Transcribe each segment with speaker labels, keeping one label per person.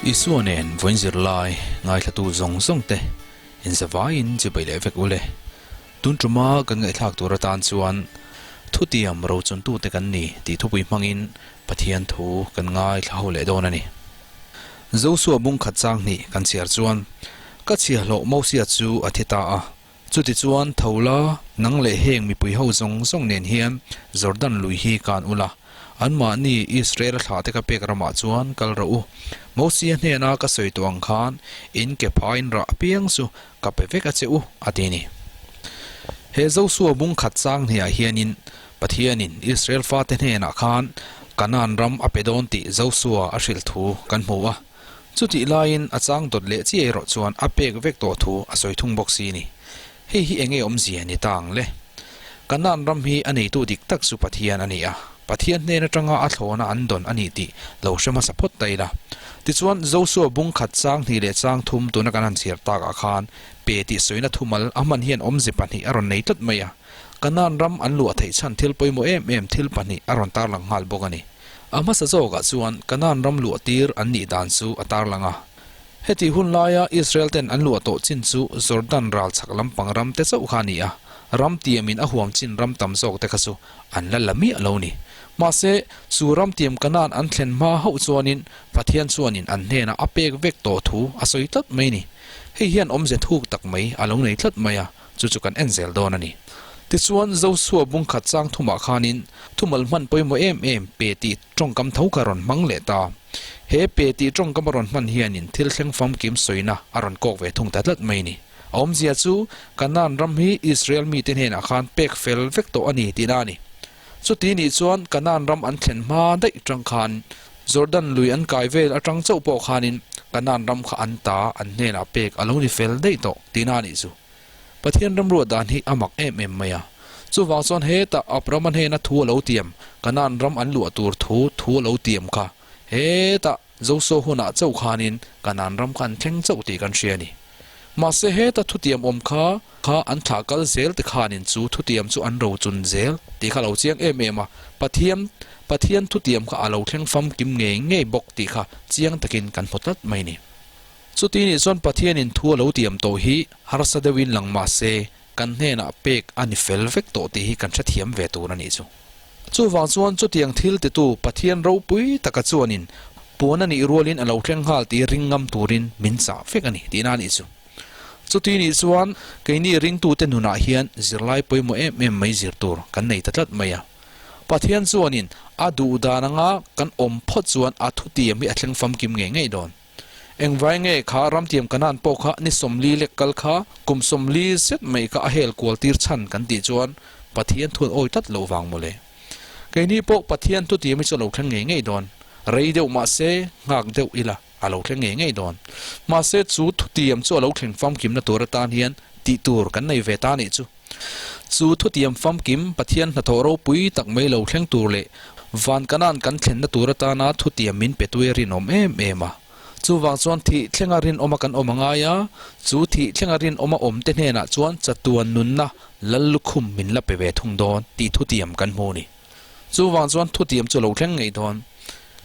Speaker 1: Isua nen vawiin zirlai ngaithlatu zawng zawng te inzavaiin chibai leh vek ule. Tun tuma kan ngaihthlak tur atan chuan thutiam rochuntute kan ni tih thupui hmangin Pathian thu kan ngaithla ho leh dawn a ni. Josua bung khat chang hnih kan chhiar chuan, Ka chhiahhlawh Mosia chu a thi ta a, chutichuan tho la, nang leh heng mipui ho zawng zawng nen hian Jordan lui hi kan ula, anmahni Israel-a thlahte ka pek ramah chuan kal rawh u. Mosia hnena ka sawi tawh ang khan in ke phaiin rah apiang chu Ka pe vek a che u, a ti ni. He Josua bung khat chang hniah hianin Pathianin Israel fate hnenah khan Kanaan ram a pe dawn tih Josua a hrilh thu kan hmu a. Chutih laiin a chang dawt leh chiah erawh chuan a pek vek tawh thu a sawi thung bawk si ni. Hei hi enge awmzia ni ta ang le? Kanaan ram hi a neitu dik tak chu Pathian a ni a. Pathian hnen atanga a thlawna an dawn a ni tih lo hre hmasa phawt ta ila. Tichuan, Josua bung khat chang hnih leh chang thum tuna kan han chhiar takah khan pe tih sawina thumal a hman hian awmze pahnih a rawn nei tlat mai a. Kanaan ram an luah theih chhan thil pawimawh em em thil pahnih a rawn tarlang nghal bawk a ni. A hmasa zawkah chuan Kanaan ram luah tir an nih dan chu a tarlang a. Heti hun laia Israel ten an luah tawh chin chu Jordan ral chhak lampang ram te chauh kha a ni a, ram tiamin a huam chin ram tam zawk te kha chu an la la miah lo ni. Mahse, chu ram tiam Kanaan an thlen hma hauh chuanin Pathian chuanin an hnenah a pek vek tawh thu a sawi tlat mai ni. Hei hian awmze thuk tak mai a lo nei tlat mai a, chu chu kan en zel dawn a ni. Tichuan, Josua bungkhat chang thumah khanin thumal hman pawimawh em em pe tih tawngkam tho kha rawn hmang leh ta. He pe tih tawngkam a rawn hman hianin thil thleng famkim sawina a rawn kawk ve thung ta tlat mai ni. A awmzia chu Kanaan ram hi Israel mite hnenah khan pek fel vek tawh a ni tihna a ni. Chuti nih chuan Kanaan ram an thlen hma daih tang khan Jordan lui an kai vel atang chauh pawh khanin Kanaan ram kha an ta an hnenah pek a lo ni fel daih tawh tihna a nih chu. Pathian ramruat dan hi a mak em em mai a. Chuvang chuan hetah Abrahama hnena thu a lo tiam, Kanaan ram an luah tur thu thu a lo tiam kha. Hetah Josua hunah chauh khanin Kanaan ram kha an thleng chauh tih kan hria a ni. Mahse heta thutiam awm kha kha an thlah kal zel te khanin chu thutiam chu an rochun zel tih kha a lo chiang em em a. Pathian Pathian thutiam kha a lo thleng famkim ngei ngei bawk tih kha chiang takin kan hmu tlat mai a ni. Chuti nih chuan Pathianin thu a lo tiam tawh hi harsa deuhin lang mah se kan hnenah pek a ni fel vek tawh tih hi kan hrethiam ve tur a nih chu. Chuvang chuan chutiang thil titu Pathian ropui taka chuanin puan a nih rualin a lo thleng nghal tih ring ngam turin min chah vek a ni tihna a nih chu. Chuti nih chuan keini ringtute nunah hian zirlai pawimawh em em mai zir tur kan nei ta tlat mai a. Pathian chuanin a duh dan anga kan awm phawt chuan a thutiam hi a thleng famkim ngei ngei dawn. Engvai nge kha ramtiam Kanaan pawh kha ni 40 lek kal kha kum 40 zet mai kha a hel kual tir chhan kan tih chuan Pathian thu an awi tlat loh vang mawle. Keini pawh Pathian thutiam hi chu a lo thleng ngei ngei dawn. Rei deuh mahse nghak deuh ila a lo thleng ngei ngei dawn. Mahse chu thutiam chu a lo thleng famkimna tur atan hian tih tur kan nei ve ta nih chu. Chu thutiam famkim Pathian hnathawh ropui tak mai lo thleng tur leh van Kanaan kan thlenna tur atana thutiam min pe tui a rinawm em em a. Chuvang chuan thih thlenga rinawma kan awm a ngai a, chu thih thlenga rinawma awmte hnenah chuan chatuan nunna lal lukhum min la pe ve thung dawn tih thutiam kan hmu a ni. Chuvang chuan thutiam chu lo thleng ngei dawn.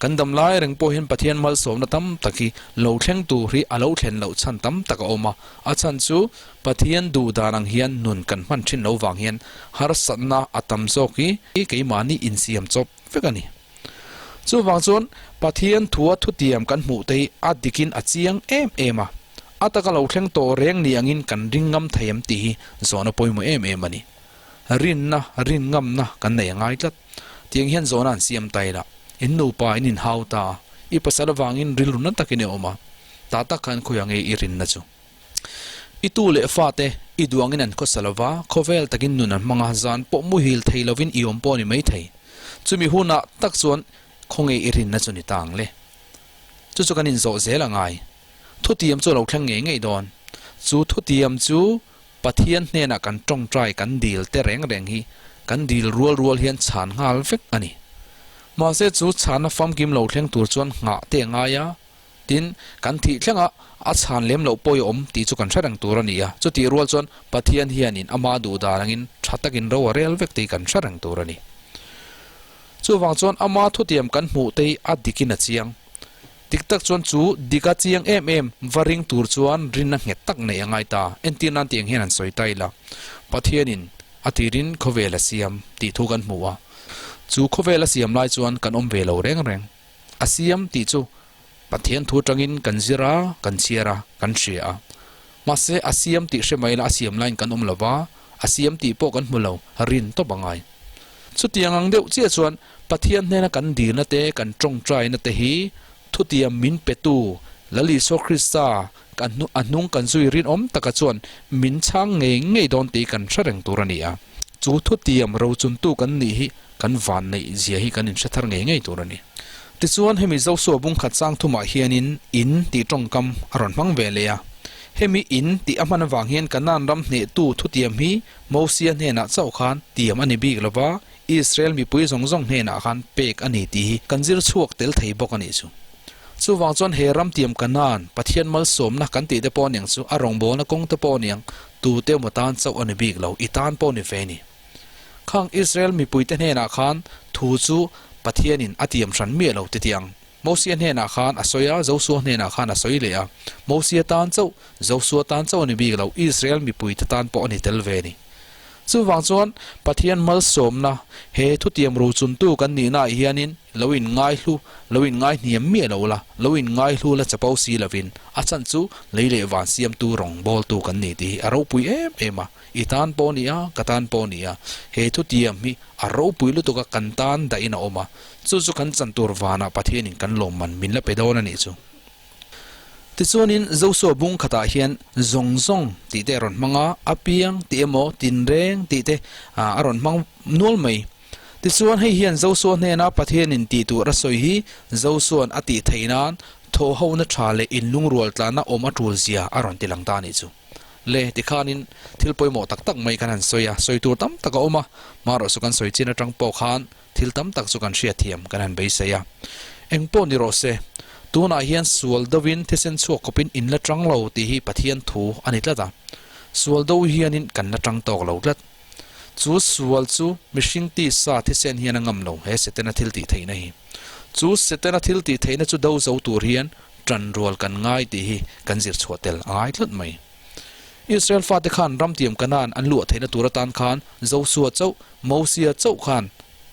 Speaker 1: Kan dam lai reng pawh hian Pathian malsawmna tam tak hi lo thleng tur hi a lo thlen loh chhan tam tak a awm a. A chhan chu Pathian duh dan ang hian nun kan hman thin lo vang hian harsatna a tam zawk hi keimahni insiam chawp vek a ni. Chuvang chuan Pathian thua thutiam kan hmuh te hi a dikin a chiang em em a. A taka lo thleng tawh reng ni angin kan ring ngam thei em tih hi zawhna pawimawh em em a ni. Rinna, rin ngamna kan nei a ngai tlat. Tiang hian zawhna an siam ta ila, in nupa in inhau ta a, i pasal avangin rilru na takin i awm a, ta tak khan khawiah nge i rinna chu? I tu leh fate i duangin an khawsa lo va, khawvel takin nun an hmang a, zan pawh muhil thei lovin i awm pawh a ni mai thei. Chumi hunah tak chuan khawnge i rinna chu ni ta ang le? Chu chu kan inzawh zel a ngai. Thutiam chu a lo thleng ngei ngei dawn. Chu thutiam chu Pathian hnenah kan tawngtai kan dil te reng reng hi kan dil rual rual hian chhan nghal vek a ni. Mahse chu chhanna famkim lo thleng tur chuan nghah te a ngai a, tin kan thih thlenga a chhan lem loh pawi a awm tih chu kan hre reng tur a ni a, chutih rual chuan Pathian hianin ama duh dan angin tha takin ro a rel vek tih kan hre reng tur a ni. Chuvang chuan ama thutiam kan hmuh te hi a dikin a chiang. Dik tak chuan chu dika chiang em em va ring tur chuan rinna nghet tak neih a ngai ta. Entir nan tiang hian han sawi ta ila, Pathianin a tirin khawvel a siam tih thu kan hmu a. Chu khawvel a siam lai chuan kan awm ve lo reng reng. A siam tih chu Pathian thu atangin kan zir a, kan chhiar a, kan hria a. Mahse a siam tih hre mai ila a siam laiin kan awm lo va, a siam tih pawh kan hmu lo, rin tawp a ngai. Chutiang ang deuh chiah chuan Pathian hnena kan dilna te, kan tawngtaina te hi thutiam min petu Lal Isua Krista kan a hnung kan zui rinawm taka chuan min chhang ngei ngei dawn tih kan hre reng tur a ni a. Chu thutiam rochuntu kan nih hi kan vanneih zia hi kan inhre thar ngei ngei tur a ni. Tichuan hemi Josua bungkhat chang thumah hianin in tih tawngkam a rawn hmang ve leh a. Hemi in tih a hman avang hian Kanaan ram hnehtu thutiam hi Mosia hnenah chauh khan tiam a ni bik lo va, Israel mipui zawng zawng hnenah khan pek a ni tih hi kan zir chhuak tel thei bawk a nih chu. Chuvang chuan he ram tiam Kanaan, Pathian malsawmna kan tih te pawh aniang chu a rawngbawlna kawng te pawh aniang tute emaw tan chauh a ni bik lo, i tan pawh ni ve a ni. Khang Israel mipuite hnenah khan thu chu Pathianin a tiam hran miah lo ti ang. Mosia hnenah khan a sawi a, Josua hnenah khan a sawi leh a. Mosia tan chauh, Josua tan chauh a ni bik lo, Israel mipuite tan pawh a ni tel ve a ni. Chuvang chuan Pathian malsawmna he thutiam rochuntu kan nihnaah hianin lo inngaihlu, lo inngaihniam miah lo la, lo inngaihlu la chapo si lovin a chhan chu lei leh van siamtu rawngbawltu kan ni tih hi a ropui em em a. I tan pawh a ni a, ka tan pawh a ni a. He thutiam hi a ropui lutuk a, kan tan dahin a awm a. Chu chu kan chan tur vanah Pathianin kan lawmman min la pe dawn a nih chu. Tichuanin Josua bung khatah hian zawng zawng tih te a rawn hmang a, a piang tih emaw tinreng tih te a rawn hmang nual mai. Tichuan hei hian Josua hnena Pathianin tih tur a sawi hi Josua'n a tih theih nan thawhhona tha leh inlungrual tlanna awm a tul zia a rawn ti lang ta a nih chu. Le, tikhanin thil pawimawh tak tak mai kan han sawi a, sawi tur tam tak a awm a, marawh chu kan sawi chin atang pawh khan thil tam tak chu kan hriatthiam kan han beisei a. Eng pawh ni rawh se, tunah hian sual deuhin thisen chhuak khawpin in la tang lo tih hi Pathian thu a ni tlat a, sual deuh hianin kan la tang tawk lo tlat. Chu sual chu mihring tisa thisen hian a ngam lo, he Setana thil tih theihna hi. Chu Setana thil tih theihna chu do zo tur hian Ṭanrual kan ngai tih hi kan zir chhuah tel a ngai tlat mai. Israel fate khan ramtiam Kanaan an luah theihna tur atan khan Josua chauh, Mosia chauh khan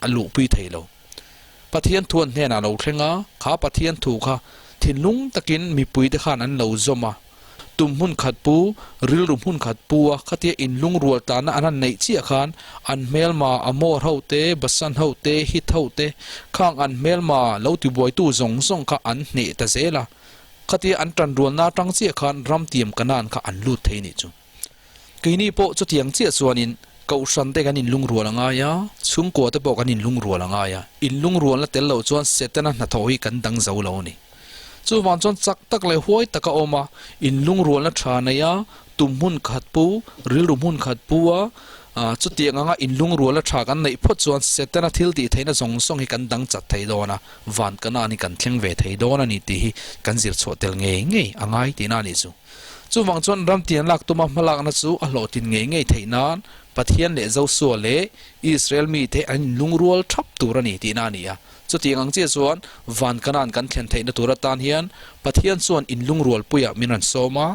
Speaker 1: a luhpui thei lo. Pathian thu an hnenah a lo thleng a, kha Pathian thu kha thinlung takin mipuite khan an lo zawm a. Tum hmun khat pu, rilru hmun khat pu a khatia inlungrual tlanna an han neih chiah khan an hmelma Amor ho te, Basan ho te, Hit ho te, khang an hmelma lo tibuaitu zawng zawng kha an hneh ta zel a. Khatia an tanrualna atang chiah khan ramtiam Kanaan kha an lut thei nih chu. Keini pawh chutiang chiah chuanin Kohhran te kan inlungrual a ngai a, chhungkua te pawh kan inlungrual a ngai a. Inlungrualna tel loh chuan Setana hnathawh hi kan dang zo lo a ni. Chuvang chuan chak tak leh huai taka awm a, inlungrualna tha nei a, tum hmun khat pu, rilru hmun khat pu a, chutiang anga inlungrualna tha kan neih phawt chuan Setana thil tih theihna zawng zawng hi kan dang chat thei dawn a, van Kanaan hi kan thleng ve thei dawn a ni tih hi kan zir chhuah tel ngei ngei a ngai tihna a nih chu. Chuvang chuan ramtian lak tuma hmalakna chu a hlawhtlin ngei ngei theih nan Pathian leh Josua leh Israel mite an inlungrual thap tur a ni tihna a ni a. Chutiang ang chiah chuan van Kanaan kan thlen theihna tur atan hian Pathian chuan inlungrualpuiah min rawn sawm a.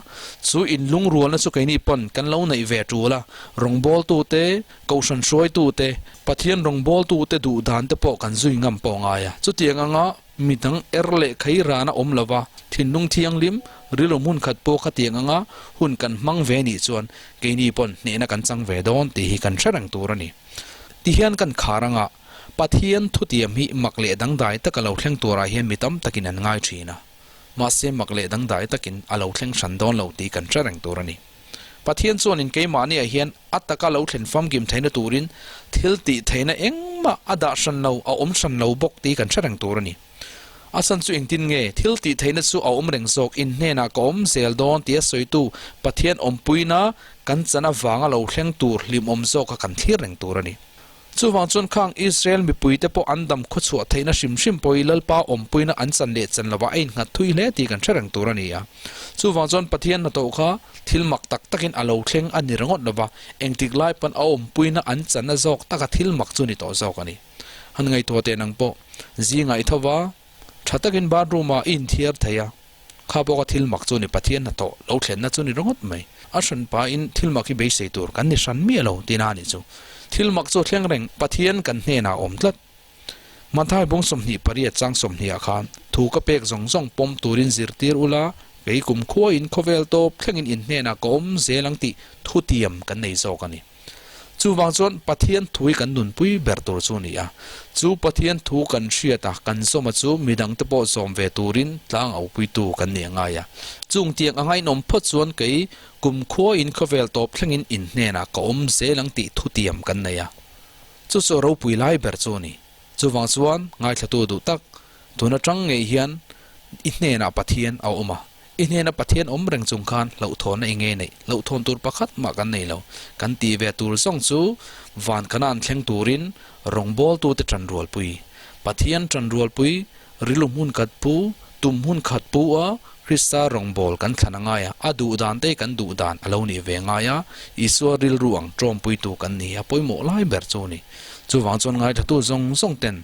Speaker 1: Chu inlungrualna chu keini pawn kan lo neih ve tul a, rawngbawltute, kohhran hruaitute, Pathian rawngbawltute duh dan te pawh kan zui ngam pawh ngai a. Chutiang anga Midang er leh khai ran a awm lo va, thinlung thianghlim, rilru hmun khat pawh khatiang anga hun kan hmang ve nih chuan keini pawn hnehna kan chang ve dawn tih hi kan hre reng tur a ni. Tihian kan khar anga Pathian thutiam hi mak leh dangdai taka lo thleng turah hian mi tam takin an ngai thin a, mahse mak leh dangdai takin a lo thleng hran dawn lo tih kan hre reng tur a ni. Pathian chuanin keimahniah hian a taka lo thlen famkim theihna turin thil tih theihna engmah a dah hran lo, a awm hran lo bawk tih kan hre reng tur a ni. A chhan chu engtin nge thil tih theihna chu a awm reng zawk, in hnenah ka awm zel dawn tia sawitu Pathian awmpuina kan chan avanga lo thleng tur hlimawm zawka kan thlir reng tur a ni. Chuvang chuan khang Israel mipuite pawh an dam khawchhuah theihna hrim hrim pawhin Lalpa awmpuina an chan leh chan lovah a innghat thui hle tih kan hre reng tur a ni a. Chuvang chuan Pathian hnathawh kha thil mak tak takin a lo thleng a ni ringawt lova, engtik lai pawn a awmpuina an channa zawk taka thil mak chu ni tawh zawk a ni. Han ngaihtuah teh nang pawh zingah i tho va. Tha takin bathroom ah i inthiar thei a, kha pawh kha thil mak chu ni Pathian hnathawh lo thlenna chu ni ringawt mai. A hran pahin thil mak hi beisei tur kan ni hran miah lo tihna a nih chu. Thil mak chu a thleng reng, Pathian kan hnenah a awm tlat. Mathai bung 28 chang 20 ah khan thu ka pek zawng zawng pawm turin zirtir ula, kei kumkhuain khawvel tawp thlengin in hnenah ka awm zel ang tih thutiam kan nei zawk a ni. Chuvang chuan Pathian thu hi kan nunpui ber tur chu a ni a, chu Pathian thu kan hriat a, kan zawm a chu midangte pawh zawm ve turin tlang aupuitu kan ni a ngai a. Chung tiang a ngainawm phawt chuan kei kumkhuain khawvel tawp thlengin in hnenah ka awm zel ang tih thutiam kan nei a. Chu chu ropui lai ber chu a ni. Chuvang chuan ngaithlatu duh tak, tun atang ngei hian i hnenah Pathian a awm a. I hnena Pathian awm reng chung khan hlauhthawnna i ngei neih. Hlauhthawn tur pakhat mah kan nei lo. Kan tih ve tur zawng chu van kana an thleng turin rawngbawltute tanrualpui, Pathian tanrualpui, rilru hmun khat pu, tum hmun khat pu a Krista rawngbâwl kan thlan a ngai a, a duh dan te kan duh dan a lo nih ve ngai a, Isua rilru ang ṭawmpuitu kan ni a pawimawh lai ber chu a ni. Chuvang chuan ngaithlatu zawng zawng ten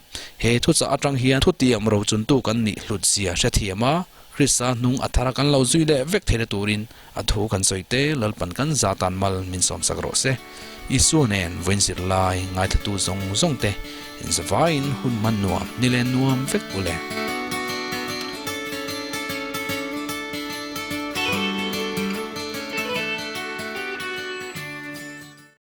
Speaker 1: he thuchah aṭang hian thutiam rochuntu kan nih hlut zia hrethiam a, Krista hnung a thara kan lo zui leh vek theihna turin a thu kan sawi te Lalpan kan za tan mal min sawmsak rawh se. Isua nen vawiin zirlai ngaithlatu zawng zawng te inzavaiin hun hman nuam, ni leh nuam vek u le.